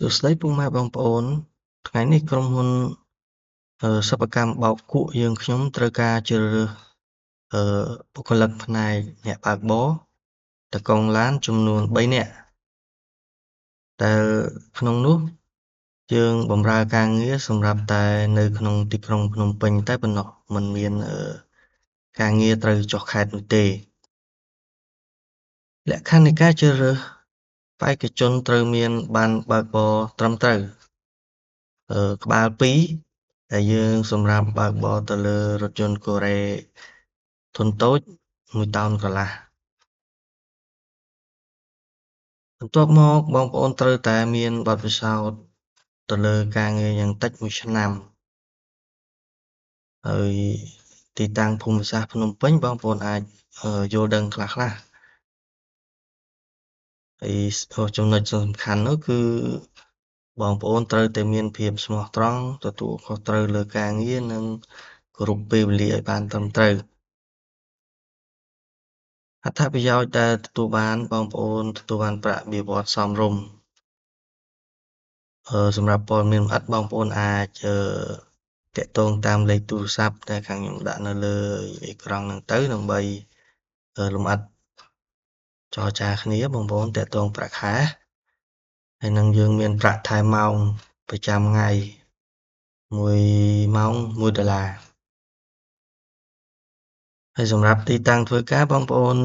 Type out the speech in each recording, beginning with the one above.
សួស្តីពុកម៉ែបងប្អូនថ្ងៃនេះក្រុមហ៊ុនសិប្បកម្មបោកគក់យើងខ្ញុំត្រូវការជ្រើសរើសបុគ្គលិកផ្នែកអ្នកបើកបរតកងឡានចំនួន3នាក់ដែលក្នុងនោះយើងបម្រើការងារសម្រាប់តែនៅក្នុងទីក្រុងភ្នំពេញតែប៉ុណ្ណោះមិនមានការងារត្រូវចុះខេត្តនោះទេលក្ខខណ្ឌនៃការជ្រើសរើសបេក្ខជនត្រូវមានប័ណ្ណបើកបរត្រឹមត្រូវក្បាល2ដែលយើងសម្រាប់បើកបរទៅលើរថយន្តកូរ៉េធុនតូច1តោនកន្លះបន្ទាប់មកបងប្អូនត្រូវតែមានបទពិសោធន៍ទៅលើការងារយ៉ាងតិច1ឆ្នាំហើយទីតាំងភូមិសាស្ត្រភ្នំពេញបងប្អូនអាចយល់ដឹងខ្លះៗហើយចំណុចសំខាន់នោះគឺបងប្អូនត្រូវតែមានភាពស្មោះត្រង់ទទួលខុសត្រូវលើការងារនិងគោរពពេលវេលាឲ្យបានត្រឹមត្រូវអត្ថប្រយោជន៍ដែលទទួលបានបងប្អូនទទួលបានប្រាក់បៀវត្សសមរម្យសម្រាប់ព័ត៌មានលម្អិតបងប្អូនអាចទាក់ទងតាមលេខទូរស័ព្ទដែលខាងខ្ញុំដាក់នៅលើអេក្រង់ហ្នឹងទៅដើម្បីលម្អិតចរចាគ្នាបងប្អូនទាក់ទងប្រាក់ខែហើយនឹងយើងមានប្រាក់ថែមម៉ោងប្រចាំថ្ងៃ1ម៉ោង1ដុល្លារហើយសម្រាប់ទីតាំងធ្វើការបងប្អូន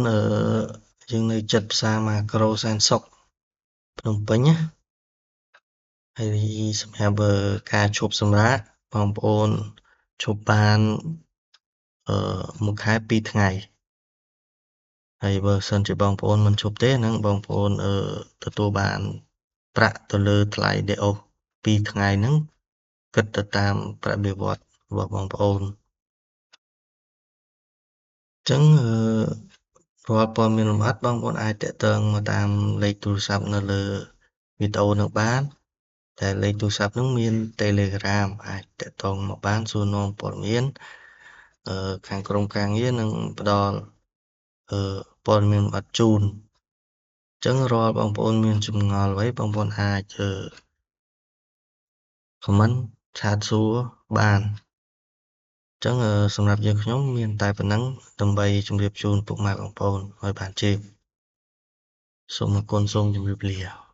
យើងនៅជិតផ្សារម៉ាក្រូសែនសុខភ្នំពេញណាហើយសម្រាប់ការឈប់សម្រាកបងប្អូនឈប់បានមួយខែ2ថ្ងៃហើយបើសិនជាបងប្អូនមិនឈប់ទេហ្នឹងបងប្អូនទទួលបានប្រាក់ទៅលើថ្លៃដែលអូស2ថ្ងៃហ្នឹងគិតទៅតាមប្រាក់បៀវត្សរបស់បងប្អូនអញ្ចឹងរាល់ព័ត៌មានលម្អិតបងប្អូនអាចទាក់ទងមកតាមលេខទូរស័ព្ទនៅលើវីដេអូនោះបានតែលេខទូរស័ព្ទនោះមាន Telegram អាចទាក់ទងមកបានសួរនាំព័ត៌មានខាងក្រុមការងារនឹងផ្ដល់ព័ត៌មានលម្អិតជូនអញ្ចឹងរាល់បងប្អូនមានចម្ងល់អ្វីបងប្អូនអាច comment ឆាតសួរបានអញ្ចឹងសម្រាប់យើងខ្ញុំមានតែប៉ុណ្ណឹងដើម្បីជម្រាបជូនពុកម៉ែបងប្អូនឲ្យបានជឿសូមអរគុណសូមជម្រាបលា។